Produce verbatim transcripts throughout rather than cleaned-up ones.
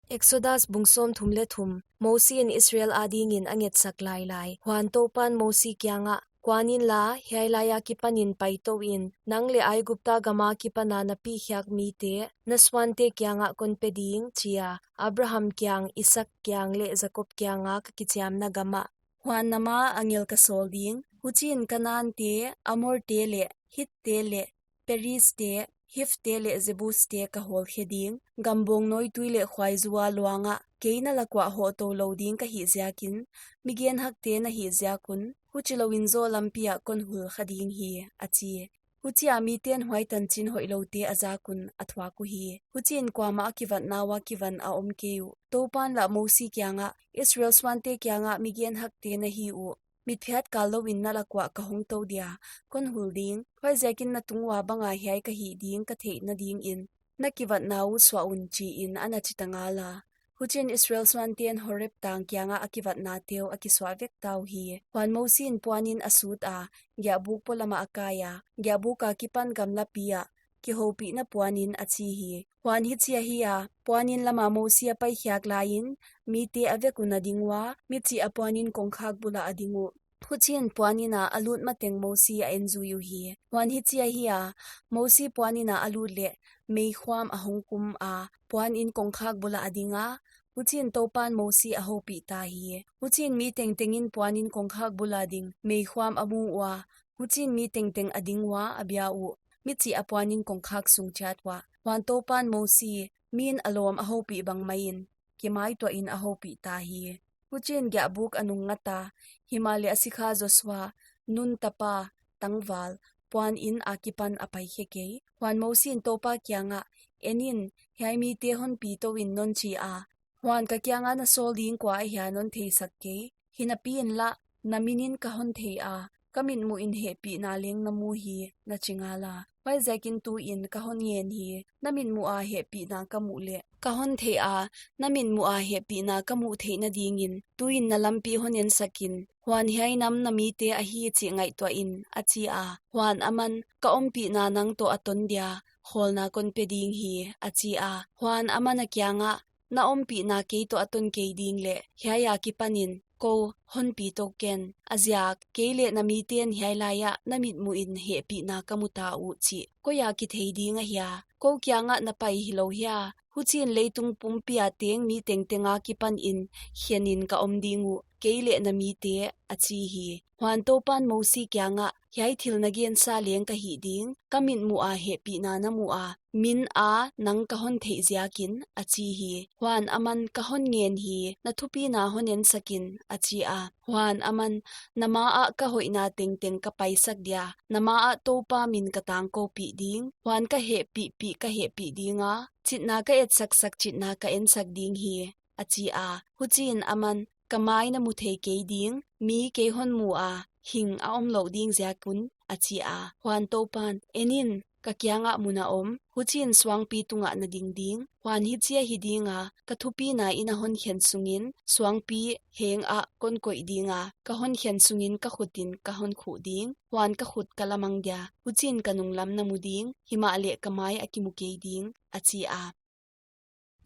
Exodus bung sawmthum leh thum. Mosi in Israel adingin a ngetsak lailai. Huan Toupan Mosi kiangah, Kuan inla, hiai lai akipanin paitou in, nang leh Aigupta gama kipana na pi khiak mite, na suante kiangah kon pe ding, chia, Abraham kiang, Isaak kiang leh Jakob kianga ka kichiamna gamah. Huan na maah angel ka sawl ding, huchiin Kanaante, Amorte leh, Hitte leh, Perizte, Hivte leh Jebuste ka hawlkhe ding, gambawng nawitui leh khuaizua luangah, kei na lak uah hohtou lou ding ka hih ziakin, mi genhakte na hih ziak un, huchilouin zaw lampi ah kon hul kha ding hi, a chi. Huchia miten huai tanchin hoihloute a zak un a thuak uhi. Huchiin kuamah a kivatna ua kivan a om kei uh. Toupan lah Mosi kiangah, Israel suante kiangah mi genhakte na hi uh. Mitphiat kal louin na lak uah ka hong tou dia, kon hul ding, huaiziakin na tung ua banga hiai ka hih ding ka theihna dingin, na kivatna uh suah un, chiin ana chi ta ngala. Huchiin Israel suanten Horeb tang kiangah a kivatnate uh a kisuah vek ta uhi. Huan Mosi in puanin a sut a, giahbuk polamah a kai a, giahbuk akipan gamlapi ah, kihoupihna puanin a chi hi. Huan hichi ahi a, puanin lama Mosi a paikhiak laiin, mite a vek un a ding ua, michih a puanin kongkhak bulah a ding uh. Huchiin puanin a a lut mateng Mosi a en zui uhi. Huan hichi ahi a, Mosi puanin a a lut leh, meikhuam a hong kum a, puanin kongkhak bulah a ding a, huchiin Toupan Mosi a houpih ta hi. Huchiin mi tengtengin puanin kongkhak bula ding meikhuam a mu ua, huchiin mi tengteng a ding ua a bia uh, michih a puanin kongkhak sung chiat uah. Huan Toupan Mosi, miin a lawm a houpih bang maiin, kimaituahin a houpih ta hi. Huchiin giahbuk a nung ngat a, himahleh a sikha Josua, Nun tapa, tangval, puanin akipan a paikhe kei. Huan Mosi in Toupa kiangah, En in, hiai mite honpi tou in non chi a, Huan ka kianga na sawl ding kua ahia non theisak kei. Hinapi inla, na minin ka hon thei a, ka mitmuhin hehpihna leng na mu hi, na chi ngala. Huaiziakin tuin ka hon ngen hi, na mitmuha hehpihna ka muh leh, ka hon thei a, na mitmuha hehpihna ka muh theihna dingin, tuin na lampi hon ensak in. Huan hiai nam na mite ahi chih ngaihtuah in, a chi a. Huan aman, ka ompihna nang toh a ton dia, khawlna kon pe ding hi, a chi a. Huan aman a kiangah, Na ompihna kei toh a ton kei ding leh, hiai akipanin, kou, honpi tou ken. A ziak, kei leh na miten hiai laiah na mitmuhin hehpihna ka mu ta uh chih, koia kithei ding ahia? Kou kiangah na pai hilou hia? Huchiin leitung pumpi a teng mi tengteng akipanin, khenin ka om ding uh, kei leh na mite, a chi hi. Huan Toupan Mosi kiangah, Hiai thil na gensa leng ka hih ding, ka mitmuha hehpihna na muh a, min a nang ka hon theih ziakin, a chi hi. Huan aman, Ka hon ngen hi, na thupina hon ensak in, a chi a. Huan aman, Na maah ka hoihna tengteng ka paisak dia, na maah Toupa min ka tangkoupih ding, huan ka hehpihpih ka hehpih ding a, chitna ka etsaksak chitna ka ensak ding hi, a chi a. Huchiin aman, Ka mai na mu thei kei ding, mi kei hon mu a, hing a om louh ding ziak un, a chi a. Huan Toupan, En in, ka kiangah mun a om, huchiin suangpi tungah na ding ding. Huan hichi ahi ding a, ka thupina in a hon khen sungin, suangpi hengah kon koih ding a, ka hon khen sungin ka khutin ka hon khuh ding. Huan ka khut ka lamang dia, huchiin ka nunglam na mu ding, himahleh ka mai a kimu kei ding, a chi a.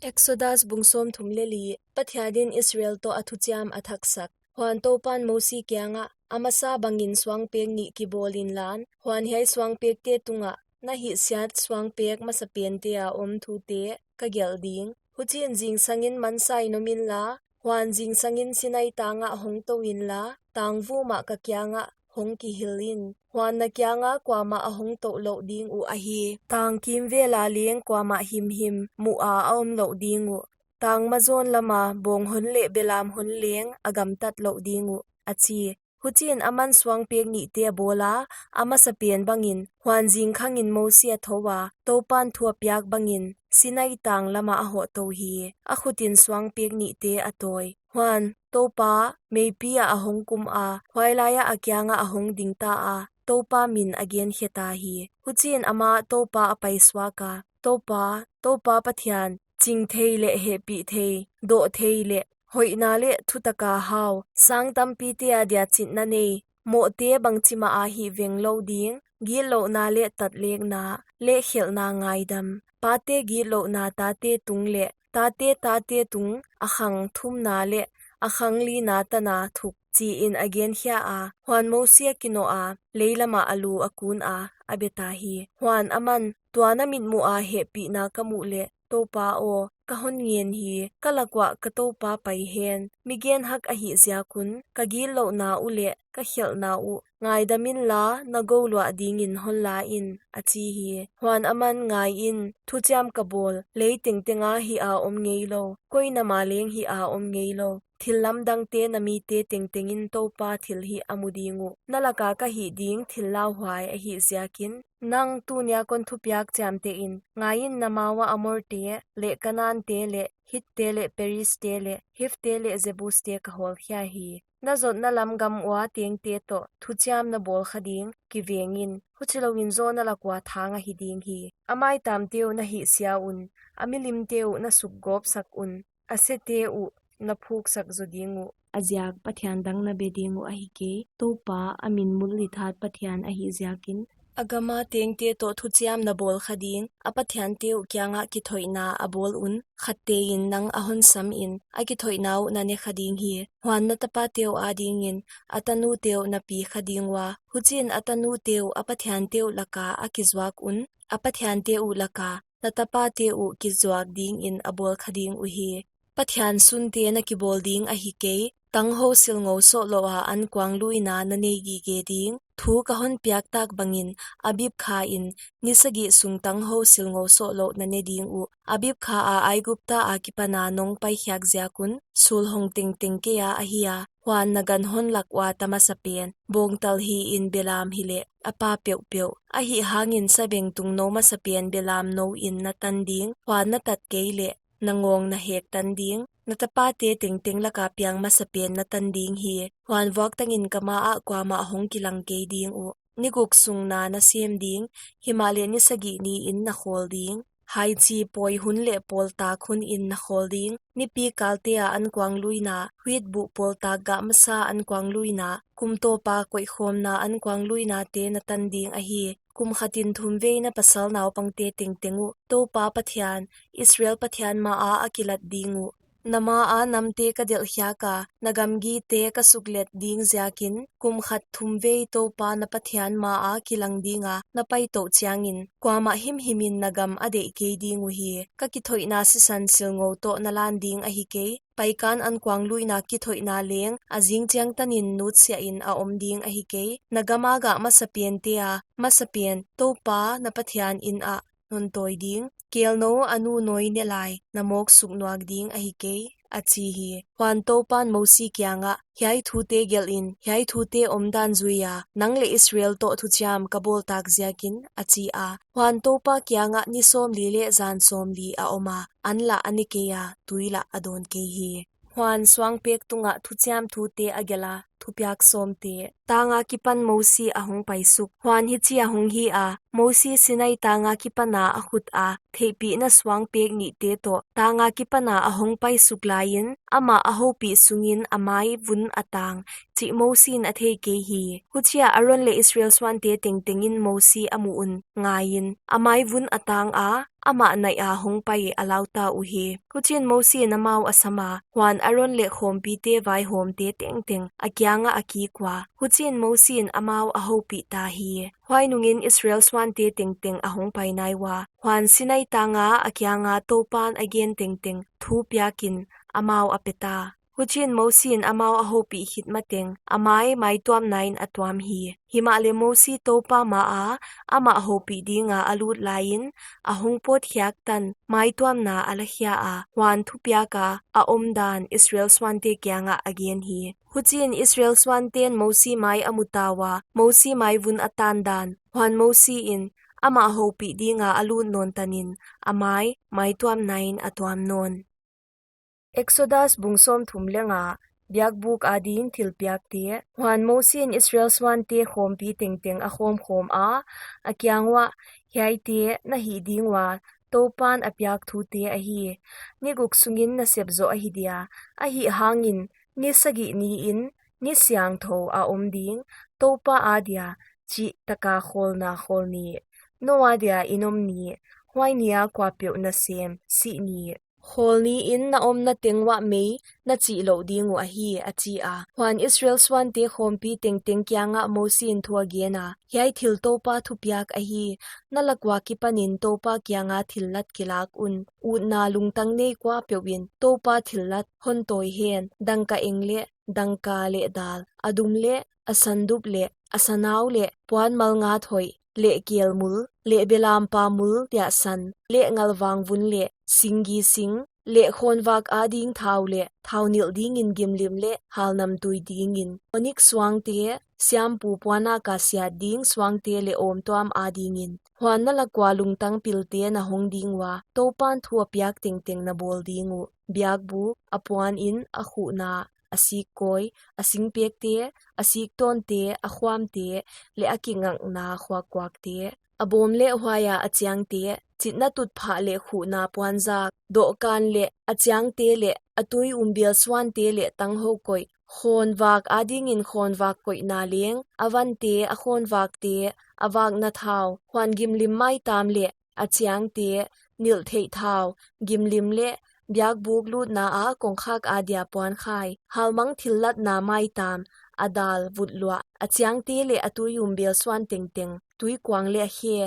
Exodus bung sawmthum leh li. Pathianin Israel toh a thuchiam a thaksak. Huan Toupan Mosi kiangah, A masa bangin suangpek nih kibawl inlan, huan hiai suangpekte tungah, na hihsiat suangpek masapente a om thute, ka gelh ding. Huchiin zingsangin mansa in om inla, huan zingsangin Sinai tangah hong tou inla, tangvum ah ka kiangah, hong kihil in. Huan na kianga kuamah a hong touh louh ding uh ahi. Tang kimvela leng kuamah himhim muha a om louh ding uh. Tang mazawn lama bawng hon leh belam hon leng a gamtat louh ding uh, a chi. Huchiin aman suangpek nihte a bawl a, a masapen bangin, huan zingkhangin Mosi a thou a, Toupan thu a piak bangin, Sinai tang lama a hoh tou hi. A khutin suangpek nihte a tawi. Huan, Toupa, meipi ah a hong kum a, huailaiah a kiangah a hong ding ta a, Toupa min a gen khe ta hi. Huchiin amah Toupa a paisuak a, Toupa, Toupa Pathian, chingthei leh hehpihthei, dohthei leh, hoihna leh thutaka hau, sang tampite adia chitna nei, mohte bangchimah a hihveng lou ding, gitlouhna leh tatlekna, leh khelhna ngaidam, pate gitlouhna tate tung leh, tate tate tung a khang thumna leh a khang lina tana thuk, chiin a genkhia a. Huan Mosi a kinoh a, lei lamah a lu a kun a, a beta hi. Huan aman, tua na mitmuh a hehpihna ka muh leh, Toupa aw, ka hon ngen hi, ka lak uah ka Toupa pai hen. Mi genhak ahih ziak un, ka gitlouhna uh leh ka khelhna uh ngaidam inla, na gou luah dingin hon la in, a chi hi. Huan aman, ngaiin, thuchiam ka bawl, lei tengteng a hih a om ngeilou, koi nam a leng hih a om ngeilou, thillamdangte na mite tengtengin Toupa thilhih a mu ding uh. Na laka ka hih ding thil lauhuai ahih ziakin, nang tunia kon thupiak chiamtehin, ngaiin, na ma uah Amorte leh Kanaante leh Hitte leh Perizte leh Hivte leh Jebuste ka hawlkhia hi. Na zotna lam gam ua tengte toh thuchiam na bawl kha ding, kivengin, huchilouin zaw na lak ua thang ahi ding hi. A maitamte uh na hihsia un, a milimte uh na sukgawpsak un, a sete uh na phuksak zo ding uh. A ziak Pathian dang na be ding uh ahi kei, Toupa a min mullit hat Pathian ahih ziakin. A gama tengte toh thuchiam na bawl kha ding, a pathiante uh kiangah kithoihna a bawl un, khattein nang a hon samin, a kithoihna uh na ne kha ding hi. Huan na tapate uh adingin, a tanute uh na pi kha ding ua, huchiin a tanute uh a pathiante uh laka a kizuak un, a pathiante uh laka na tapate uh kizuak dingin a bawl kha ding uhi. Pathian sunte na kibawl ding ahi kei, tanghou silngou sohlouh a ankuangluina na nei gige ding. Thu ka hon piak tak bangin Abib khain ni sagih sung tanghou silngou sohlouh na ne ding uh. Abib kha a Aigupta akipana nong paikhiak ziak un, sul hong tengteng kei a ahi a. Huan na gan hon lak ua ta masapen, bawngtal hiin belam hileh, a pa peuhpeuh, ahihhangin sabengtung nou masapen belam nou in na tan ding. Huan na tat kei leh, na ngawng na hek tan ding, na tapate tengteng laka piang masapen na tan ding hi. Huan vuaktangin ka maah kuamah hong kilang kei ding uh. Ni guk sung na na sem ding, himahleh ni sagih niin na khawl ding. Haichi pawi hun leh pawltak hunin na khawl ding. Nipi kalte a ankuangluina, huitbuh pawltak gah masa ankuangluina, kum tawpa koihkhawmna ankuangluinate na tan ding ahi. Kum khatin thumvei na pasal naupangte tengteng uh, Toupa Pathian, Israel Pathian maa a kilat ding uh. Na maa namte ka delhkhiak a, na gamgite ka suklet ding ziakin, kum khat thumvei Toupa na Pathian maa kilang dinga na pai touh chiangin, kuamah himhimin na gam a deih kei ding uhi. Ka kithoihna sisan silngou toh na lan ding ahi kei. Paikan ankuangluina kithoihna leng, a zing chiang tanin nutsiahin a om ding ahi kei. Na gama gah masapente a masapen, Toupa na Pathian in ah non tawi ding. Kelnou a nu nawi ne lai, na mawk suknuak ding ahi kei, a chi hi. Huan Toupan Mosi kiangah, hiai thute gelhin, hiai thute omdan zuia, nang leh Israel toh thuchiam ka bawltak ziakin, a chi a. Huan Toupa kiangah ni sawmli leh zan sawmli a om a, an lah a ne kei a, tui lah a dawn kei hi. Huan suangpek tungah thuchiam thute a gelh a, thupiak sawmte. Tang akipan Mosi a hong paisuk. Huan hichi a hong hi a, Mosi Sinai tang akipana a khut a theihpihna suangpek nihte toh, tang akipana a hong paisuk laiin, amah a houpih sungin a mai vun a tang chih Mosiin a thei kei hi. Huchia Aron leh Israel suante tengtengin Mosi a muh un, ngaiin, a mai vun a tang a, amah naih a hong pai a lau ta uhi. Huchiin Mosiin amau a sam a, huan Aron leh khawmpite vaihawmte tengteng a kiangah a kik ua. Huchiin Mosiin amau a houpih ta hi. Huai nungin Israel suante tengteng a hong pai nai ua. Huan Sinai tanga a kianga Toupan a gen tengteng thu piakin amau a pe ta. Huchiin Mosiin amau a houpih khit mateng, a mai maituamnain a tuam hi. Himahleh Mosi Toupa maa amah houpih dinga a lut laiin, a hong pawtkhiak tan maituamna a lakhia a, huan thupiaka a omdan Israel suante kiangah a gen hi. Huchiin Israel suanten Mosi mai a mu ta ua, Mosi mai vun a tan dan. Huan Mosiin amah houpih dinga a lut nawn tanin, a mai maituamnain a tuam nawn. Exodus bung sawmthum leh nga, biakbuk ading thilpiakte. Huan Mosiin Israel suante khawmpi tengteng a khawmkhawm a, a kiang uah, hiaite na hih ding ua, Toupan a piak thute ahi. Ni guk sungin na sep zoh ahi dia, ahihhangin ni sagih niin ni siangthou a om ding, Toupa adia chih taka khawlna khawl ni. Nou adia in om ni, huai nia kuapeuh nasem sih ni. Khawlni in na omna teng uah mei na chih louh ding uh ahi, a chi a. Huan Israel suante khawmpi tengteng kiangah Mosi in thu a gen a, Hiai thil Toupa thupiak ahi, na lak ua kipanin Toupa kianga thillat kilak un. Utna lungtang nei kuapeuh in Toupa thillat hon tawi hen, dangkaeng leh, dangka leh dal, a dum leh, a sandup leh, a sanau leh, puan malngat hoih leh, kelmul leh, belampa mul tiahsan leh, ngalvang vun leh, singgi sing leh, khawnvak ading thau leh, thau nilh dingin gimlim leh, hal namtui dingin onik suangte, siampu puan a ka siat ding suangte leh, awmtuam adingin. Huan na lak ua lungtang pilte na hong ding ua, Toupan thu a piak tengteng na bawl ding uh: biakbuk, a puan in, a khuhna, a sikkawi, a singpekte, a siktawnte, a khuamte, leh a kingakna khuakkuakte, a bawm leh huaia a chiangte, chitna tutphah leh khuhna puanzak, dohkan leh a chiangte leh, a tui um bial suante leh tanghou koih, khawnvak adingin khawnvak koihna leng, a vante, a khawnvakte, a vakna thau, huan gimlim maitam leh a chiangte, nilh theih thau, gimlim leh, biakbuk lutna a kongkhak adia puankhai, halmang thillatna maitam, a dal, vutluah, a chiangte leh a tui um bial suan tengteng, tuikuang leh a khe,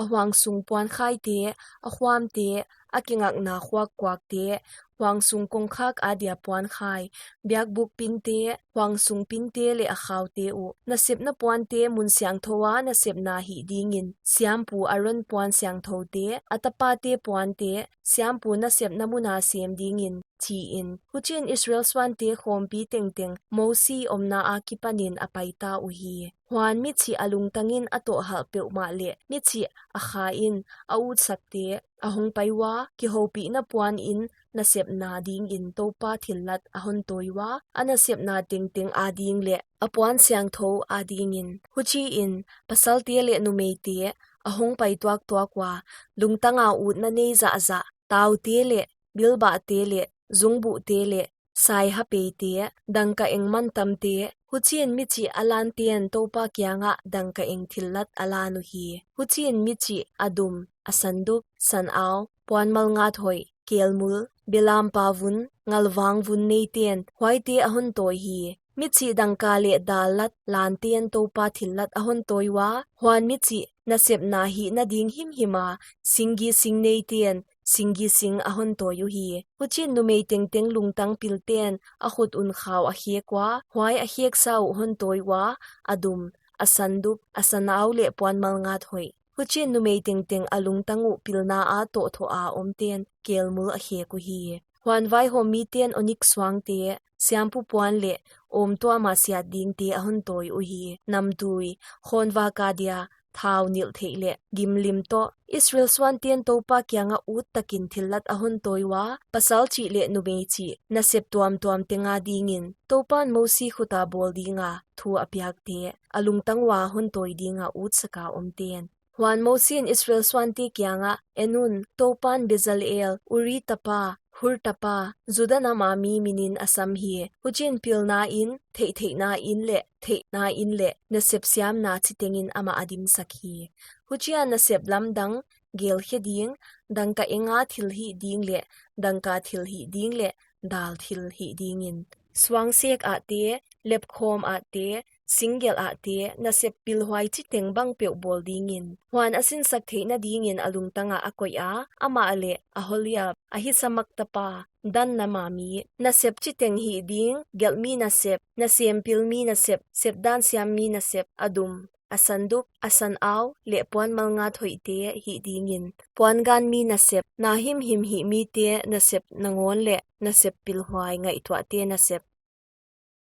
a huangsung puankhaite, a khuamte, a kingakna khuakkuakte, huangsung kongkhak adia puankhai, biakbuk pinte, huangsung pinte leh a khaute uh. Nasepna puante mun siangthou a nasepna hih dingin, siampu Aron puan siangthoute, a tapate puante, siampu nasepna muna sem dingin, chiin. Huchiin Israel suante khawmpi tengteng Mosi omna akipanin a paita uhi. Huan michih a lungtangin a tohhalh peuhmah leh, michih a kha in a utsakte, a hongpai ua, kihoupihna puan in nasepna dingin Toupa thillat a hon tawi ua, a nasepna tengteng ading leh, a puan siangthou adingin. Huchiin, pasalte leh numeite, a hongpai tuaktuak ua, lungtanga utna nei zahzah, taute leh, bilbahte leh, zungbuhte leh, saihapeite, dangkaeng mantamte, huchiin michih a lanten Toupa kiangah dangkaeng thillat a lan uhi. Huchiin michih, a dum, a sandup, sanau, puan malngat hoih, kelmul, belampa vun, ngalvang vun neiten, huaite a hon tawi hi. Michih dangka leh dal lat lanten Toupa thillat a hon tawi ua, huan michih nasepna hihna ding himhima, singgi sing neiten, singgi sing a hon tawi uhi. Huchiin numei tengteng lungtang pilten, a khut un khau a khek ua, huai a kheksa uh hon tawi ua, a dum, a sandup, a sanau leh puan malngat hoih. Huchiin numei tengteng a lungtang uh pilna a tohthoh a omten, kelmul a khek uhi. Huan vaihawm miten onik suangte, siampu puan leh, awmtuama siat dingte a hon tawi uhi. Namtui, khawnvak adia, thau nilh theih leh, gimlim toh, Israel suanten Toupa kiangah uttakin thillat a hon tawi ua, pasal chih leh numei chih, nasep tuamtuam teng adingin, Toupan Mosi khuta bawl dinga, thu a piakte, a lungtang ua hon tawi dinga utsak a omten. Huan Mosi in Israel suante kiangah, En un, Toupan Bezaleel, Uri tapa, Hur tapa, Juda nama mi minin a sam hi. Huchiin pilna in, theihtheihna in leh, theihna in leh, nasep siamna chitengin amah a dimsak hi. Huchia nasep lamdang, gelkhe ding, dangkaenga thil hih ding leh, dangka thil hih ding leh, dal thil hih dingin. Suangsek ahte, lepkhawm ahte, singgelh ahte, nasep pilhuai chiteng bangpeuh bawl dingin. Huan a sinsak theihna dingin a lungtanga a koih a, amah leh, Aholiab, Ahisamak tapa, Dan nama mi, nasep chiteng hih ding, gelhmi nasep, nasem pilmi nasep, sepdan siammi nasep, a dum, a sandup, a sanau, leh puan malngat hoihte hih dingin. Puanganmi nasep, na himhim hihmite nasep nangawn leh, nasep pilhuai ngaihtuahte nasep.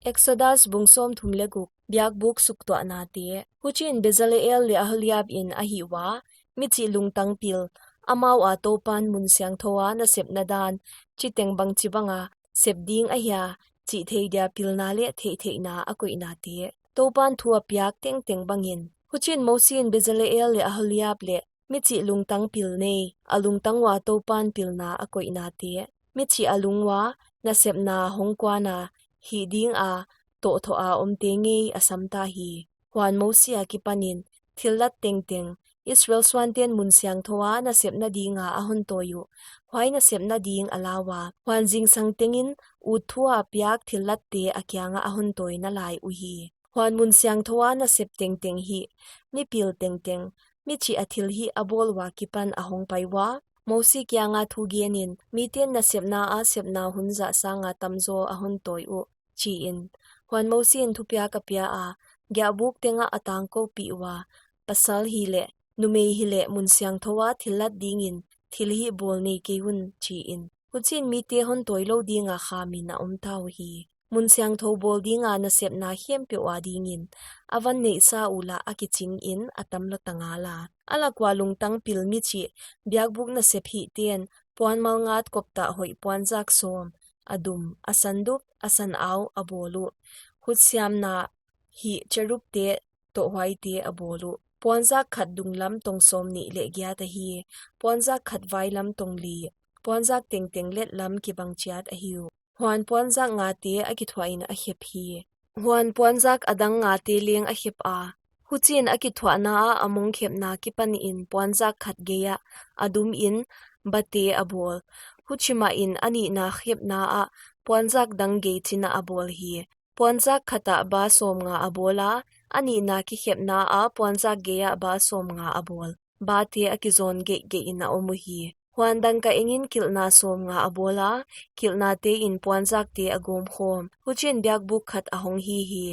Exodus bung sawmthum leh guk, biakbuk suktuahnate. Huchiin Bezaleel leh Aholiab in a hih ua, michih lungtang pil, amau a Toupan mun siangthou a nasepna dan, chiteng bangchibanga, sep ding ahia, chih thei dia pilna leh theihtheihna a koihnate. Toupan thu a piak tengteng bangin. Huchiin Mosi in Bezaleel leh Aholiab leh, michih lungtang pil nei, a lungtang ua Toupan pilna a koihnate. Michih a lung ua, nasepna hong kuana, hih dinga, tohthoh a omte ngei a samta hi. Huan Mosi akipanin, thillat tengteng, Israel suanten mun siangthou a nasepna dinga a hon tawi uh, huai nasepna ding a la ua. Huan zingsang tengin ut thu a piak thillatte a kianga a hon tawi nalai uhi. Huan mun siangthou a nasep tengteng hi, mipil tengteng, michih a thilhih a bawl ua kipan a hongpai ua, Mosi kianga thugenin, miten nasepna a sepna hun zah sanga tamzaw a hon tawi uh, chiin. Huan Mosiin thupiak a pia a, giahbuk tengah a tangkoupih ua, pasal hileh, numei hileh mun siangthou a thillat dingin thilhih bawl nei kei un, chiin. Huchiin mite hon tawi lou dinga khamin a om ta uhi. Mun siangthou bawl dinga nasepna khempeuh a dingin, a van neihsa uh lah a kichingin a tam lou ta ngal a. A lak ua lungtang pil michih, biakbuk nasep hihten, puan malngat koptah hoih puanzak sawm, a dum, a sandup, a sanau a bawl uh. Hutsiamna hih cherubte toh huaite a bawl uh. Puanzak khat dunglam tong sawmnih leh giat ahi, puanzak khat vailam tong li, puanzak tengteng letlam kibang chiat ahi uh. Huan puanzak ngate a kithuahin a khep hi. Huan puanzak a dang ngate leng a khep a. Huchiin a kithuahna ah a mongkhepna kipanin puanzak khat geiah, a dumin, bate a bawl. Huchimahin a nihna khepna ah puanzak dang gei chinah a bawl hi. Puanzak khatah ba sawmnga a bawl a, a nihna kikhepna ah puanzak geiah ba sawmnga a bawl. Bate a kizawn geihgeihin a om uhi. Huan dangka engin kilhna sawmnga a bawl a, kilhnatein puanzakte a gawmkhawm. Huchiin biakbuk khat a hong hi hi.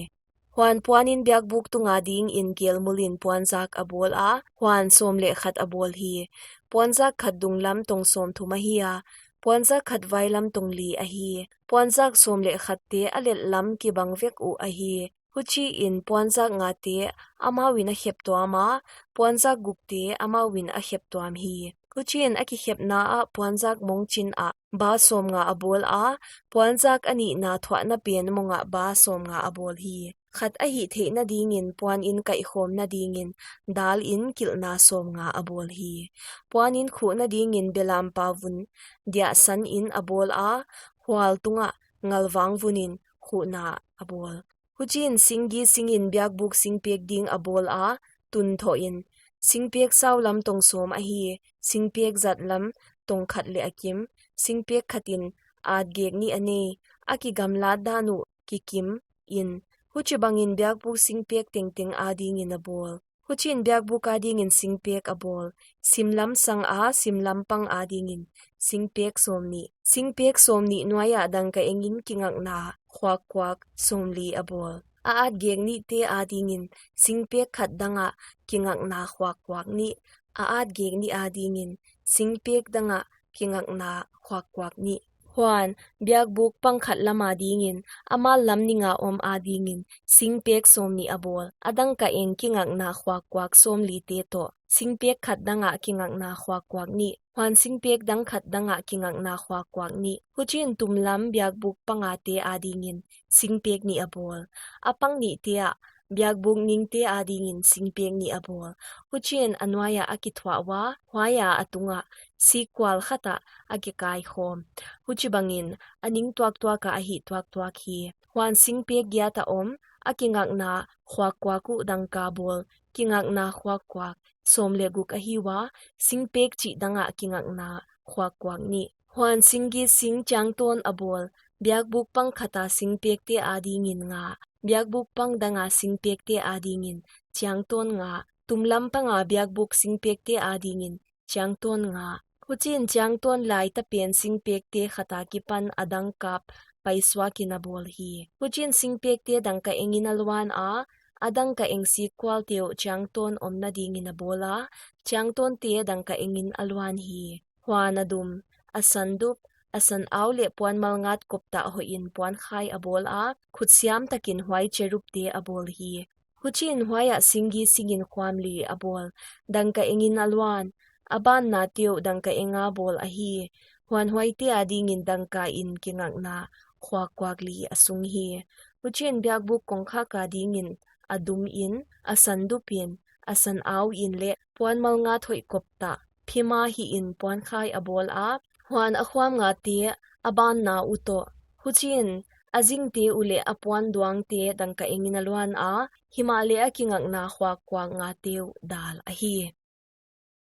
Huan puanin biakbuk tunga dingin gelmulin puanzak a bawl a, huan sawm leh khat a bawl hi. Puanzak khat dunglam tong sawmthum ahi a, puanzak khat vailam tong li ahi. Puanzak sawm leh khatte a letlam kibang vek uh ahi. Huchiin puanzak ngate amauin a khep tuam a, puanzak gukte amauin a khep tuam hi. Huchiin a kikhepna ah puanzak mong chinah ba sawmnga a bawl a, puanzak a nihna thuahna pen mongah ba sawmnga a bawl hi. Khat a hih theihna dingin puanin kaihkhawmna dingin dalin kilhna sawmnga a bawl hi. Puanin khuhna dingin belampa vun diahsanin a bawl a, hual tungah ngalvang vunin khuhna a bawl. Huchiin singgi singin biakbuk singpek ding a bawl a, tun thohin, singpek saulam tong sawm ahi, singpek zatlam tong khat leh a kim, singpek khatin at gek nih a nei, a kigamlat dan uh kikim in, huchibangin biakbuk singpek tengteng adingin a bawl. Huchiin biakbuk adingin singpek a bawl, simlam sanga simlam pang adingin singpek sawmnih. Singpek sawmnih nuaiah dangka engin kingakna khuakkuak sawmli a bawl. A at gek nihte adingin singpek khat dangah kingakna khuakkuak nih, a at gek nih adingin singpek dangah kingakna khuakkuak nih. Huan, biakbuk pang khat lam adingin, a mal lam ninga om adingin, singpek sawmnih a bawl, a dangka eng kingakna khuakkuak sawmlite toh, singpek khat dangah kingakna khuakkuak nih, huan singpek dang khat dangah kingakna khuakkuak nih. Huchiin tumlam biakbuk pangate adingin, singpek nih a bawl. A pang nihte ah, biakbuk ningte adingin singpek nih a bawl. Huchiin a nuaiah a kithuah ua, huaia a tungah, sikkual khatah a kikaikhawm. Huchibangin, a ning tuaktuakah a hih tuaktuak hi. Huan singpek giat a om, a kingakna khuakkuak uh dangka bawl, kingakna khuakkuak, sawm leh guk ahi ua, singpek chih dangah kingakna khuakkuak nih. Huan singgi sing chiangtawn a bawl, biakbuk pang khata singpekte adingin nga, biakbuk pang danga singpekte adingin chiangtawn nga, tumlam panga biakbuk singpekte adingin chiangtawn nga. Huchiin chiangtawn laitapen singpekte khata kipan a dang kap paisuakin a bawl hi. Huchiin singpekte dangka engin a luan a, a dangka eng sikkualte uh chiangtawn omna dingin a bawl a, chiangtawnte dangka engin a luan hi. Huan a dum, a sandup, a sanau leh puan malngat koptah hoihin puankhai a bawl a, khutsiam takin huai cherubte a bawl hi. Huchiin huaiah singgi singin khuam li a bawl, dangka engin a luan, a bannate uh dangka enga bawl ahi, huan huaite adingin dangkain kingakna khuakkuak li a sung hi. Huchiin biakbuk kongkhak adingin a dumin, a sandupin, a sanauin leh puan malngat hoih koptah phima hihin puankhai a bawl a, huan a khuam ngate a banna uh toh. Huchiin, a zingte uh leh a puan duangte dangka engin a luan a, himahleh a kingakna khuakkuak ngate uh dal ahi.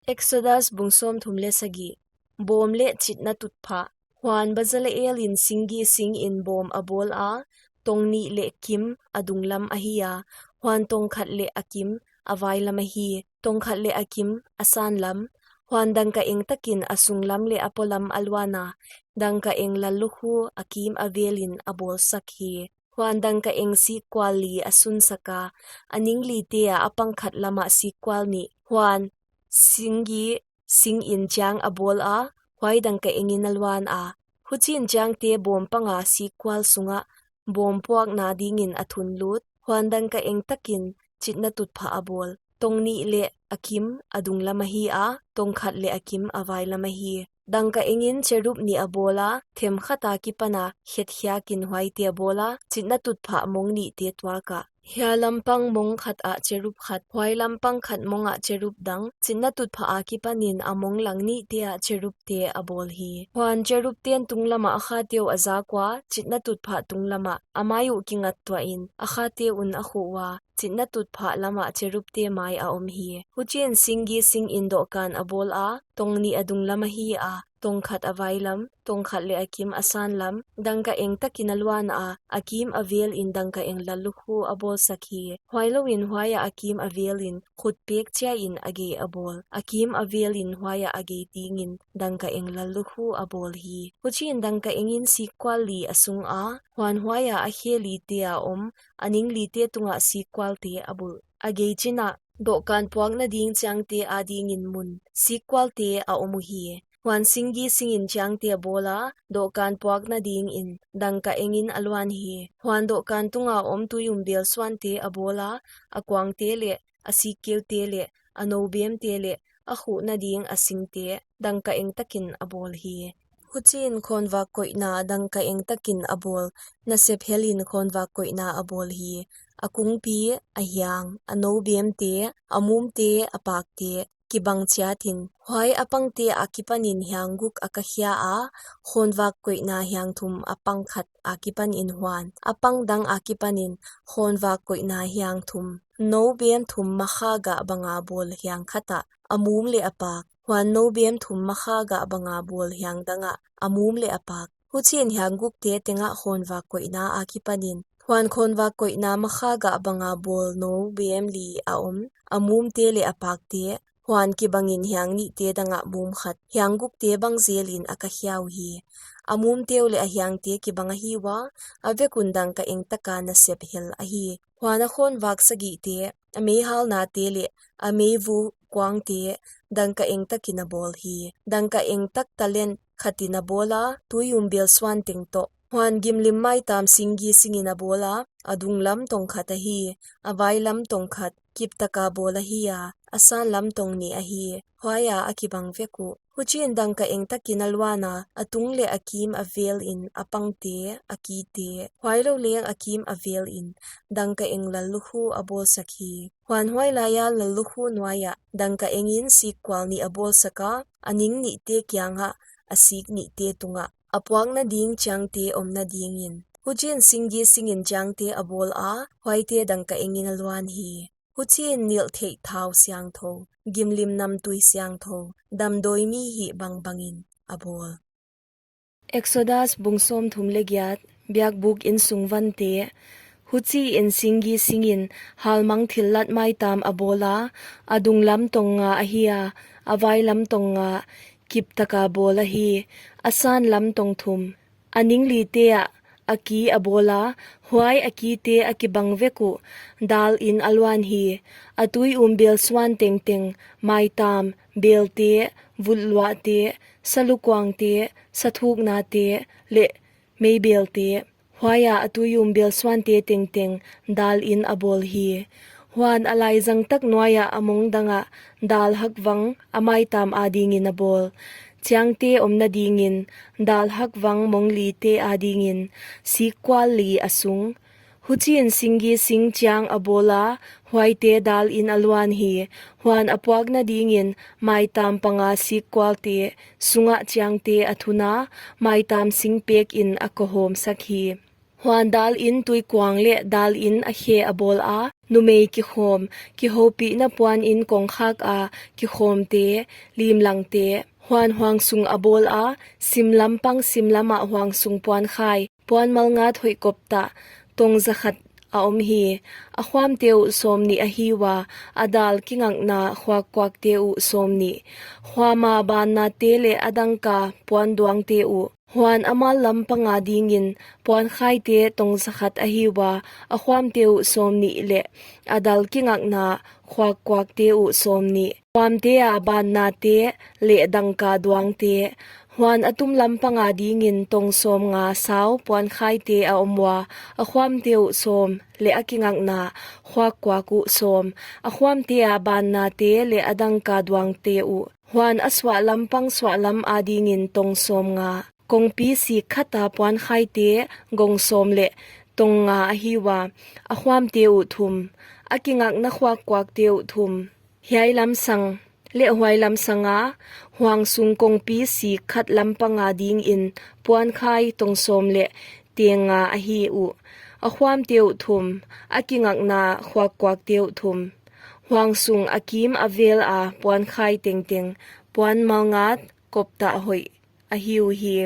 Exodus bung sawmthum leh sagih. Bawm leh chitna tutphah. Huan Bezaleel in singgi singin bawm a bawl a, tong nih leh kim a dunglam ahi a, huan tong khat leh a kim a vailam ahi, tong khat leh a kim a sanlam. Huan dangka-eng takin a sunglam leh a polam a luan a, dangka-eng lallukhu a kim a velin a bawlsak hi. Huan dangka-eng sikkual li a sunsak a, a ning lite ah a pang khat lamah sikkual nih. Huan singgi singin chiang a bawl a, huai dangka-engin a luan a. Huchiin chiangte bawm panga sikkual sungah bawm puakna dingin a thunlut. Huan dangka-eng takin chitna tutphah a bawl. Tong nih leh a kim a dunglam ahi a, tong khat leh a kim a vailam ahi. Dangka-engin cherub nih a bawl a, them khat akipana khetkhiakin huaite a bawl a, chitna tutphah mong nihte tuak ah. Hiai lampang mong khat ah cherub khat, huai lampang khat mong ah cherub dang, chitna tutphah akipanin a mong lang nihte ah cherubte a bawl hi. Huan cherubten tunglamah a khate uh a zak ua, chitna tutphah tunglamah, a mai uh kingat tuahin, a khate un a khuh ua, chitna tutphah lamah cherubte mai a om hi. Huchiin singgi singin dohkan a bawl a, tong nih a dunglam ahi a, tong khat a vailam, tong khat leh a kim a sanlam, dangka-eng takin a luan a, a kim a velin dangka-eng lallukhu a bawlsak hi. Huailouin huaiah a kim a velin, khutpek chiain a gei a bawl. A kim a velin huaiah a gei dingin, dangka-eng lallukhu a bawl hi. Huchiin dangka-engin sikkual li a sung a, huan huaiah a khe lite a om, a ning lite tungah sikkualte a bulh. A gei chinah, dohkan puakna ding chiangte adingin mun, sikkualte a om uhi. Huan singgi singin chiangte a bawl a, dohkan puakna dingin, dangka-engin a luan hi. Huan dohkan tunga om tui umbel suante a bawl a, a kuangte leh, a sikkeute leh, a noubemte leh, a khuhna ding a singte, dangka-eng takin a bawl hi. Huchiin khawnvak koihna dangka-eng takin a bawl, nasep helin khawnvak koihna a bawl hi. A kungpi, a hiang, a noubemte, a mumte, a pakte, kibang chiatin. Huai a pangte akipanin hiang guk a kakhia a, khawnvak koihna hiang thum a pang khat akipanin huan, a pang dang akipanin khawnvak koihna hiang thum. Noubem thum makha gah banga bawl hiang khat ah, a mum leh a pak. Huan noubem thum makha gah banga bawl hiang dangah, a mum leh a pak. Huchiin hiang gukte tengah khawnvak koihna akipanin. Huan khawnvak koihna makha gah banga bawl noubem li a om, a mumte leh a pakte. Huan kibangin hiang nihte dangah mum khat, hiang gukte bang zelin a kakhia uhi. A mumte uh leh a hiangte kibang ahi ua, a vek un dangka-eng taka nasep hel ahi. Huan a khawnvak sagihte, a meihalnate leh, a meivu kuangte, dangka-eng takin a bawl hi. Dangka-eng tak talent khatin a bawl a, tui umbel suan teng toh. Huan gimlim maitam singgi singin a bawl a, a dunglam tong khat ahi, a vailam tong khat, kip taka bawl ahi a, a sanlam tong nih ahi, huaiah a kibang vek uh. Huchiin dangka-eng takin a luan a, a tung leh a kim a velin a pangte, a kite, huailou leng a kim a velin, dangka-eng lallukhu a bawlsak hi. Huan huailaia lallukhu nuaiah, dangka-engin sikkual nih a bawlsak a, a ning nihte kiangah, a sik nihte tungah, a puakna ding chiangte omna dingin. Huchiin singgi singin chiangte a bawl a, huaite dangka-engin a luan hi. Huchiin nilh theih thau siangthou, gimlim namtui siangthou, damdawi mi hih bangbangin a bawl. Exodus bung sawmthum leh giat, biakbuk insung vante. Huchiin singgi singin halmang thillat maitam a bawl a, a dunglam tong nga ahi a, a vailam tong nga, kip taka bawl ahi, a sanlam tong thum. A ning lite ah, a ki a bawl a, huai a kite a kibang vek uh, dalin a luan hi, a tui umbel suan tengteng, maitam, belte, vulhluahte, salukuangte, sathuknate, leh meibelte, huaiah a tui umbel suante tengteng, dalin a bawl hi. Huan a laizang tak nuaiah a mong dangah, dal hakvang a maitam adingin a bawl. Chiangte omna dingin, dal hakvang mong lite adingin, sikkual li a sung. Huchiin singgi sing chiang a bawl a, huaite dalin a luan hi. Huan a puakna dingin, maitam panga sikkualte, sungah chiangte a thun a, maitam sing pekin a kohawmsak hi. Huan dal in tuikuang leh dal in a khe a bawl a, numei kikhawm, kihoupihna puan in kongkhak a kikhawmte, limlangte. Huan huangsung a bawl a, sim lampang sim lamah huangsung puankhai, puan malngat hoih koptah, tong zakhat a om hi. A khuamte uh sawmnih ahi ua, a dal kingakna khuakkuakte uh sawmnih. Khuama bannate leh a dangka puanduangte uh. Huan a mal lampang a dingin puankhaite tong zakhat ahi ua, a khuamte uh sawmnih leh a dal kingakna khuakkuakte uh sawmnih. Khuamte a bannate leh dangka duangte. Huan a tum lampang a dingin tong sawmnga sau puankhaite a om ua, a khuamte uh sawm leh a kingakna khuakkuak uh sawm. A khuamte a bannate leh a dangka duangte uh. Huan a suah lampang suahlam a dingin tong sawmnga. Kongpi sik khat a puankhaite gong sawm leh tong nga ahi ua, a khuamte uh thum, a kingakna khuakkuakte uh thum. Hiai lamsang leh huai lamsang a, huangsung kongpi sik khat lampang a dingin puankhai tong sawm leh teng nga ahi uh. A khuamte uh thum, a kingakna khuakkuakte uh thum. Huangsung a kim a vel a puankhai tengteng, puan malngat koptah hoih ahi uhi.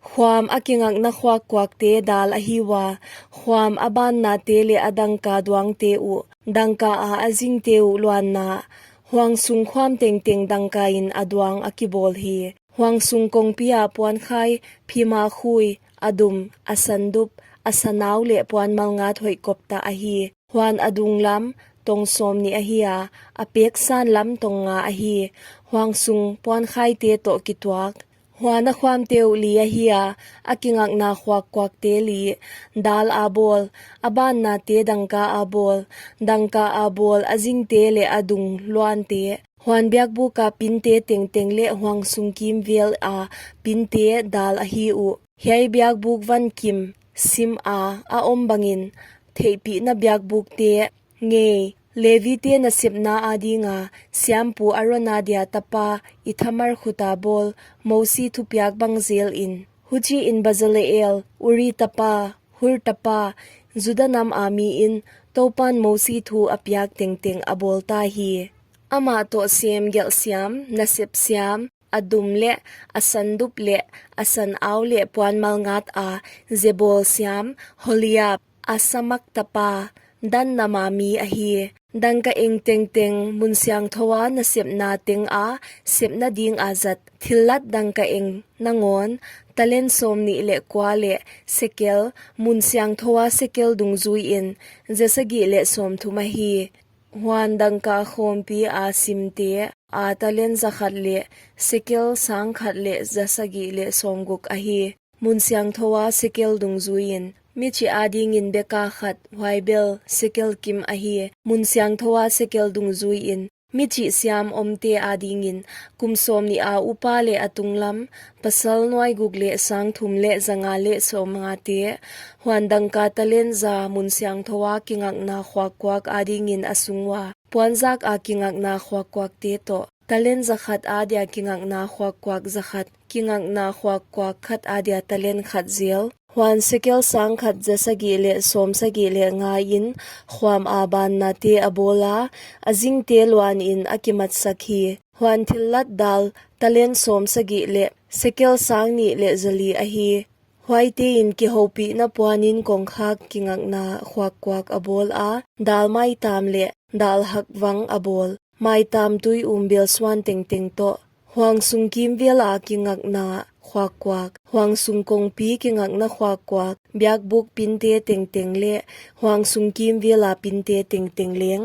Khuam a kingakna khuakkuakte dal ahi ua, khuam a bannate leh a dangka duangte uh, dangka a a zingte uh luanna. Huangsung khuam tengteng dangka in a duang a kibawl hi. Huangsung kongpi a puankhai, phima khui, a dum, a sandup, a sanau leh puan malngat hoih koptah ahi. Huan a dunglam, tong sawmnih ahi a, a peksan lam tong nga ahi. Huangsung puankhaite toh kituak. Huan a khuamte uh li ahi a, a kingakna khuakkuakte li, dal a bawl, a bannate dangka a bawl, dangka a bawl a zingte leh a dung luante. Huan biakbuk a pinte tengteng leh huangsung kimvel a pinte dal ahi uh. Hiai biakbuk van kim sim a a om bangin theihpihna biakbukte ngei. Levite nasepna a dinga siampu Aron a dia tapa Ithamar khut a bawl, Mosi thupiak bang zelin. Huchiin Bazaleel, Uri tapa, Hur tapa, Juda nam a miin, Toupan Mosi thu a piak tengteng a bawl ta hi. Amah toh sem gelh siam, nasep siam, a dum leh a sandup leh a sanau leh puan malngat a zebawl siam, Holiab, Ahisamak tapa, Dan nam a mi ahi. Dangka eng tengteng mun siangthou a nasepna teng a sepna ding a zat thillat dangka eng nangawn, talen sawmnih leh kua leh sekel, mun siangthou a sekel dungzuiin, za sagih leh sawmthum ahi. Huan dangka khawmpi a simte a talen zakhat leh sekel sangkhat leh za sagih leh sawmguk ahi. Mun siangthou a sekel dungzuiin, michih a dingin beka khat, huai bel sekel kim ahi. Mun siangthou a sekel dungzuiin, michih siam omte a dingin, kum sawmnih a upa leh a tunglam, pasal nuai guk leh sang thum leh za nga leh sawmngate. Huan dangka talen za mun siangthou a kingakna khuakkuak a dingin a sung ua, puanzak a kingakna khuakkuakte toh. Talen zakhat a dia kingakna khuakkuak zakhat, kingakna khuakkuak khat a dia talen khat zel. Huan sekel sangkhat za sagih leh sawm sagih leh nga in khuam a bannate a bawl a, a zingte luanin a kimatsak hi. Huan thillat dal talen sawm sagih leh sekel sangnih leh za li ahi. Huaitein kihoupihna puanin kongkhak kingakna khuakkuak a bawl a, dal maitam leh dal hakvang a bawl, maitam tui um belsuan tengteng toh. Huangsung kimvel a kingakna khuakkuak, huangsung kongpi kingakna khuakkuak, biakbuk pinte tengteng leh huangsung kimvel a pinte tengteng leng.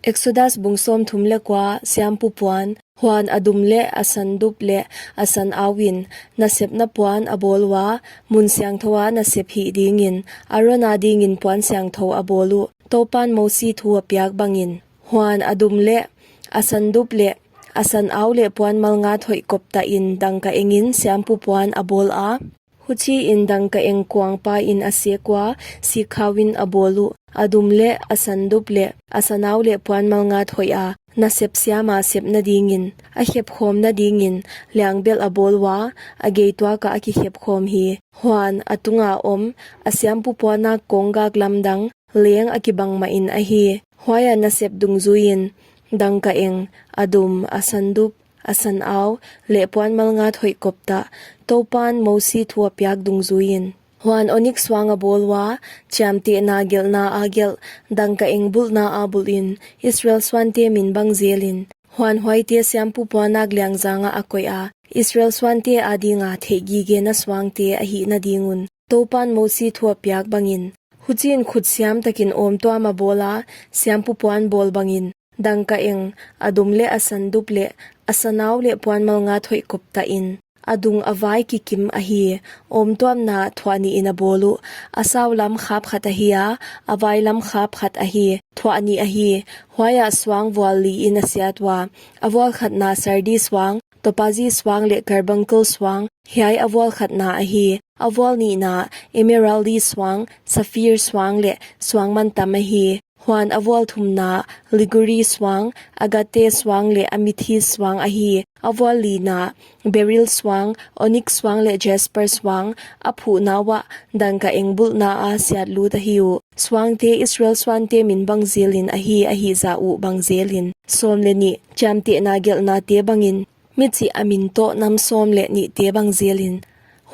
Exodus bung sawmthum leh kua. Siampu puan. Huan a dum leh a sandup leh a sanauin nasepna puan a bawl ua, mun siangthou a nasep hih dingin, Aron a dingin puan siangthou a bawl uh, Toupan Mosi thu a piak bangin. Huan a dum leh a sandup leh a sanau leh puan malngat hoih koptah in dangka engin siampu puan a bawl a, huchiin dangka eng kuangpa in a sek ua, sikkhauin a bawl uh, a dum leh a sandup leh a sanau leh puan malngat hoih a, nasep siam a sepna dingin, a khepkhawmna dingin liangbelh a bawl ua, a geituak ah a kikhepkhawm hi. Huan a tunga om, a siampu puanak kawnggak lamdang leng a kibang mahin ahi. Huaia nasep dungzuiin, dangkaeng, a dum, a sandup, a sanau, leh puan malngat hoih koptah, Toupan Mosi thu a piak dungzuiin. Huan onik suang a bawl ua, chiamtehna gelhna a gelh, dangkaeng bulhna a bulhin, Israel suante min bang zelin. Huan huaite siampu puanak liangzang ah a koih a, Israel suante adinga theihgigena suangte ahihna ding un, Toupan Mosi thu a piak bangin. Huchiin khut siam takin awmtuam a bawla, siampu puan bawl bangin, dangkaeng, a dum leh a sandup leh, a sanau leh puan malngat hoih koptahin, a dung a vai kikim ahi. Awmtuamna thuah nihin a bawl uh, a sau lam khap khat ahi a, a vai lam khap khat ahi, thuah nih ahi. Huaiah suang vual liin a siat ua, a vual khatna sardi suang, topazi suang leh karbunkel suang, hiai a vual khatna ahi. A vual nihna emeraldi suang, saphir suang leh suang mantam ahi. Huan a vual thumna liguri suang, agate suang leh amethyst suang ahi. A vual lina beril suang, onik suang leh jasper suang, a phuhna uah dangkaeng bulhna a siat lut ahi uh. Suangte Israel suante min bang zelin ahi, a hihzah uh bang zelin. Sawm leh nih, chiamtehna gelhnate bangin, michih a min toh nam sawm leh nihte bang zelin.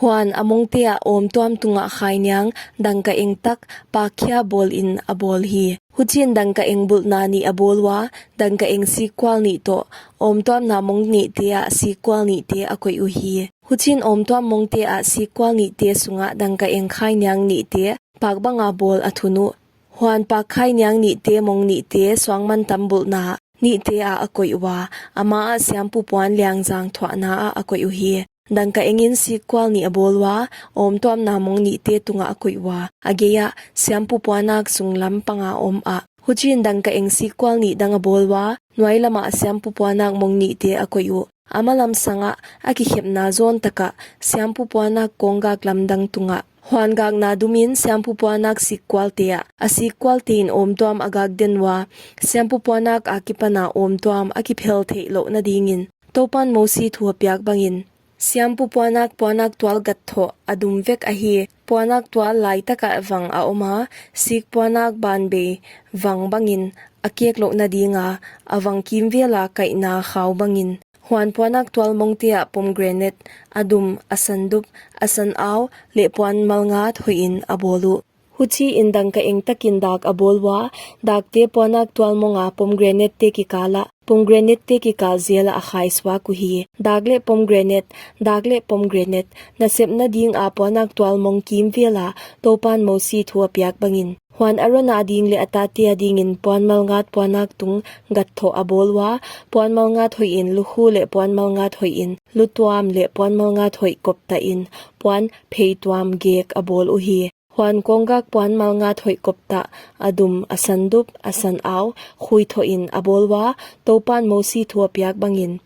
Huan a mongte ah awmtuam tungah khainiang dangkaeng tak pakkhia bawlin a bawl hi. Huchiin dangkaeng bulhna nih a bawl ua, dangkaeng sikkual nih toh, awmtuamna mong nihte ah sikkual nihte a koih uhi. Huchiin awmtuam mongte ah sikkual nihte sungah dangkaeng khainiang nihte pak banga bawl a thun uh. Huan pak khainiang nihte mong nihte suang mantam bulhna nihte ah a koih ua, amah ah siampu puan liangzang thuahna ah a koih uhi. Dangkaengin sikkual nih a bawl ua, awmtuamna mong nihte tungah a koih ua, a geiah siampu puanak sunglam panga om ah. Huchiin dangkaeng sikkual nih dang a bawl ua, nuailamah siampu puanak mong nihte a koih uh. A malam sangah a kikhepna zawn takah siampu puanak kawnggak lamdang tungah. Huan gakna dumin siampu puanak sikkualte ah, a sikkualtein awmtuam a gak den ua, siampu puanak akipana awmtuam a kiphel theih louhna dingin, Toupan Mosi thu a piak bangin. Siampu puanak puanak tual gat thoh a dum vek ahi. Puanak tual laitakah vang a om a, sik puanak banbei vang bangin a kek louhna dinga, a vang kimvela kaihna khau bangin. Huan puanak tual mongte ah pomgranate, a dum, a sandup, a sanau, leh puan malngat hoihin a bawl uh. Huchiin dangkaeng takin dak a bawl ua, dakte puanak tual monga pomgranate-te kikalah, pomgranate-te kikal zelah a khaisuak uhi. Dak leh pomgranate, dak leh pomgranate, nasepna dinga puanak tual mong kimvela, Toupan Mosi thu a piak bangin. Huan Aron ading leh a tate adingin puan malngat puanak tung gat thoh a bawl ua, puan malngat hoihin lukhu leh puan malngat hoihin lutuam leh puan malngat hoih koptahin puan pheituam gek a bawl uhi. Huan kawnggak puan malngat hoih koptah, a dum, a sandup, a sanau, khui thohin a bawl ua, Toupan Mosi thu a piak bangin.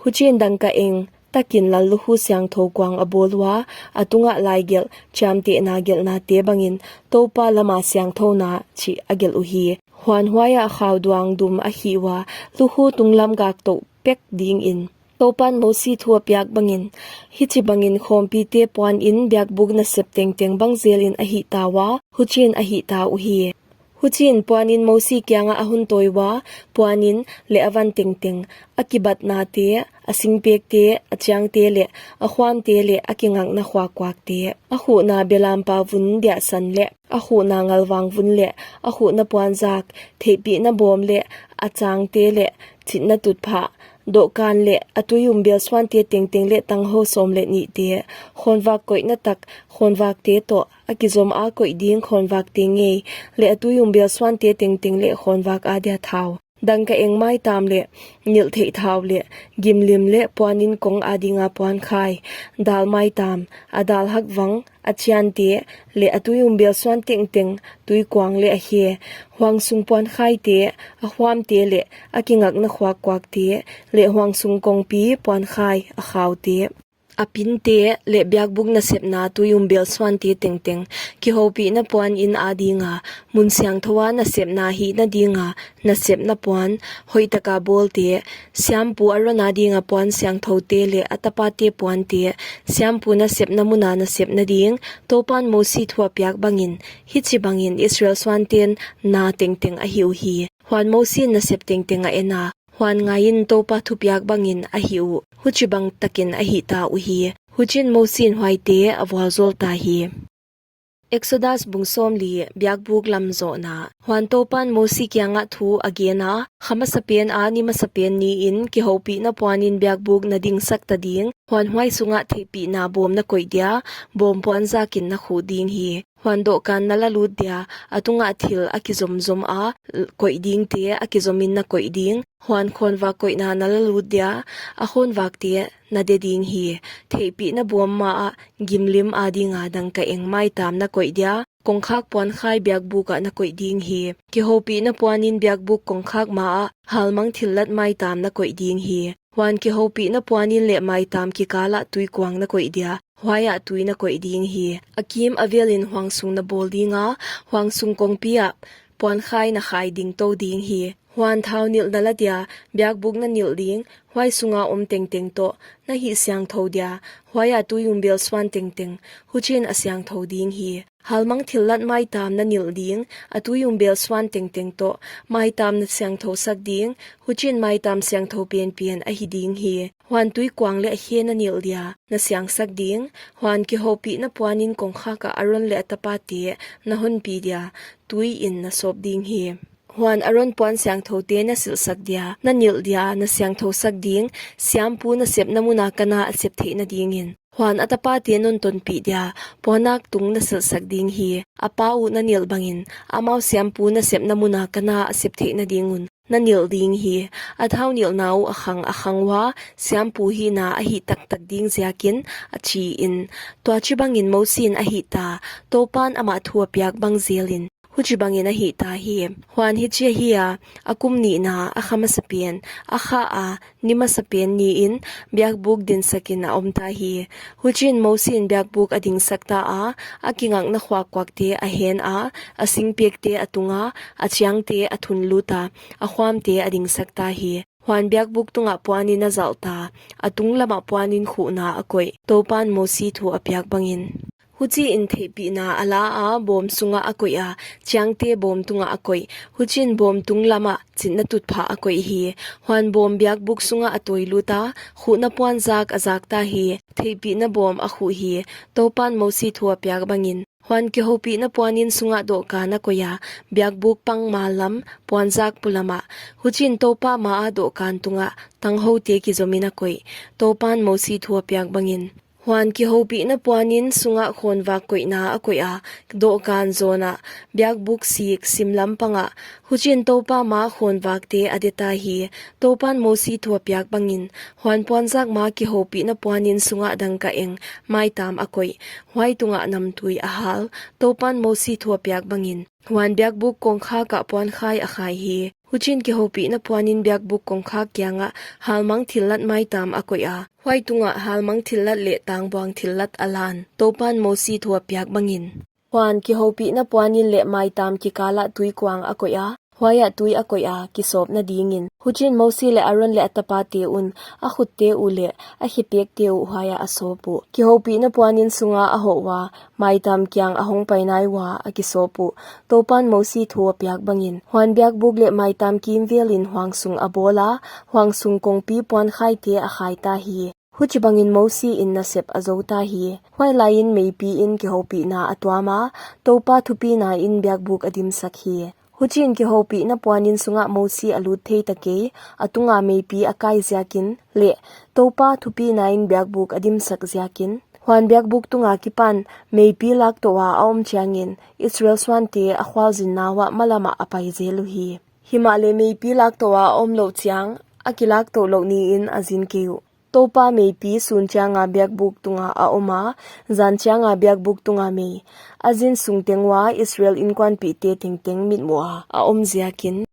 Huchiin dangkaeng takin lallukhu siangthou kuang a bawl ua, a tungah laigelh, chiamtehna gelhnate bangin, Toupa lama siangthouna chih a gelh uhi. Huan huaiah khauduang dum a khih ua, lukhu tunglam gak touh pek dingin. Toupan Mosi thu a piak bangin, hichibangin khawmpite puanin biakbuk nasep tengteng bang zelin a hihta ua, huchiin a hihta uhi. Huchiin puanin Mosi kiangah a hun tawi ua, puanin leh a van tengteng, a kibatnate, a singpekte, a chiangte leh, a khuamte leh, a kingakna khuakkuakte, a khuhna belampa vun diahsan leh, a khuhna ngalvang vun leh, a khuhna puanzak, theihpihna bawm leh, a changte leh, chitna tutphah, dohkan leh, a tuiumbel suante tengteng leh tanghou sawm leh nihte, khawnvak koihna tak, khawnvakte toh, a kizom a koih ding khawnvakte ngei, leh a tuiumbel suante tengteng leh khawnvak adia thau. Dangkaeng maitam leh, nilhtheih thau leh, gimlim leh puanin kong adinga puankhai, dal maitam, a dal hakvang, a chiante, leh a tuiumbel suan tengteng, tuikuang leh a khe, huangsung puankhaite, a khuamte leh, a kingakna khuakkuakte, leh huangsung kongpi puankhai, a khaute. a pinte leh biakbuk nasepna tuiumbel suante tengteng, kihoupihna puanin adinga mun siangthou a nasepna hihna dinga nasepna puan, hoihtaka bawlte, siampu Aron adinga puan siangthoute leh a tapate puante, siampu nasepna muna nasepna ding, Toupan Mosi thu a piak bangin, hichibangin Israel suanten na tengteng a hih uhi. Huan Mosiin nasep tengteng a en a, huan ngaiin Toupa thupiak bangin a hih uh, huchibang takin a hihta uhi. Huchiin Mosiin huaite a vualzawlta hi. Exodus bung sawmli, biakbuk lam zohna. Huan Toupan Mosi kiangah thu a gen a, kha masapen a ni masapen niin kihoupihna puanin biakbuk na dingsakta ding, huan huai sungah theihpihna bawm na koih dia, bawm puanzakin na khuh ding hi. Huan dohkan na la lut dia, a tungah thil a kizomzom a koih dingte a kizomin na koih ding, huan khawnvak koihna na la lut dia, a khawnvakte na de ding hi. Theihpihna bawm maah gimlim adinga dangkaeng maitam na koih dia, kongkhak puankhai biakbukah na koih ding hi. Kihoupihna puanin biakbuk kongkhak maah halmang thillat maitam na koih ding hi. Huan kihoupihna puanin leh maitam kikalah tuikuang na koih dia, huaiah tui na koih ding hi. A kim a velin huangsung na bawl dinga, huangsung kongpi ah puankhai na khai dingtou ding hi. Huan thau nilh na la dia, biakbuk na nilh ding, huai sunga om tengteng toh, na hihsiangthou dia, huaiah tuiumbel suan tengteng, huchiin a siangthou ding hi. Halmang thillat maitam na nilh ding, a tuiumbel suan tengteng toh, maitam na siangthousak ding, huchiin maitam siangthou penpen ahi ding hi. Huan tuikuang leh a khe na nilh dia, na siangsak ding, huan kihoupihna puanin kongkhakah Aron leh a tapate na honpi dia, tuiin na sawp ding hi. Huan Aron puan siangthoute na silhsak dia, na nilh dia, na siangthousak ding, siampu nasepna muna kana a sep theihna dingin. Huan a tapate non tonpih dia, puanak tung na silhsak ding hi. A pa uh na nilh bangin, amau siampu nasepna muna kana a sep theihna ding un, na nilh ding hi. A thau nilhna uh a khang a khang ua, siampu hihna a hih taktak ding ziakin, a chiin. Tuachibangin Mosiin a hihta, Toupan amah thu a piak bang zelin, huchibangin a hihta hi. Huan hichi ahi a, a kum nihna, a kha masapen, a kha a ni masapen niin, biakbuk dinsakin a omta hi. Huchiin Mosiin biakbuk a dingsakta a, a kingakna khuakkuakte a hen a, a singpekte a tunga, a chiangte a thunluta, a khuamte a dingsakta hi. Huan biakbuk tungah puanin a zalhta, a tunglamah puanin khuhna a koih, Toupan Mosi thu a piak bangin. Huchiin theihpihna a la a, bawm sungah a koih a, chiangte bawm tungah a koih. Huchiin bawm tunglamah chitna tutphah a koih hi. Huan bawm biakbuk sungah a tawiluta, khuhna puanzak a zakta hi. Theihpihna bawm a khuh hi. Toupan Mosi thu a piak bangin. Huan kihoupihna puanin sungah dohkan a koih a, biakbuk pangmal lam, puanzak pulamah. Huchiin Toupa maah dohkan tungah, tanghoute kizomin a koih. Toupan Mosi thu a piak bangin. Huan kihoupihna puanin sungah khawnvak koihna a koih a, dohkan zawnah, biakbuk sik simlam pangah. Huchiin Toupa maah khawnvakte a deta hi. Toupan Mosi thu a piak bangin. Huan puanzak maah kihoupihna puanin sungah dangkaeng, maitam a koih. Huai tungah namtui a hal. Toupan Mosi thu a piak bangin. Huan biakbuk kongkhakah puankhai a khai hi. Huchiin kihoupihna puanin biakbuk kongkhak kiangah, halmang thillat maitam a koih a. Huai tungah halmang thillat leh tangbuang thillat a lan. Toupan Mosi thu a piak bangin. Huan kihoupihna puanin leh maitam kikalah tuikuang a koih a. Huaiah tui a koih a, kisawpna dingin. Huchiin Mosi leh Aron leh a tapate un, a khutte uh leh, a khepekte uh huaiah a sawp uh. Kihoupihna puanin sunga a hoh ua, maitam kiang a hongpai nai ua, a kisawp uh. Toupan Mosi thu a piak bangin. Huan biakbuk leh maitam kimvelin huangsung a bawl a, huangsung kongpi puankhaite a khaita hi. Huchibangin Mosiin nasep a zouta hi. Huailaiin meipiin kihoupihna a tuam a, Toupa thupinain biakbuk a dimsak hi. Huchiin kihoupihna puanin sungah Mosi a lut thei ta kei, a tunga meipi a kai ziakin, leh, Toupa thupinain biakbuk a dimsak ziakin. Huan biakbuk tunga kipan, meipi laktouha a om chiangin, Israel suante a khualzinna uah malamah a pai zel uhi. Himahleh meipi laktouha a omlouh chiang, a kilaktouh louh niin a zin kei uh. Toupa meipi sun chianga biakbuk tunga a om a, zan chianga biakbuk tunga mei. A zin sung teng ua Israel inkuanpihte tengteng mitmuha a om ziakin.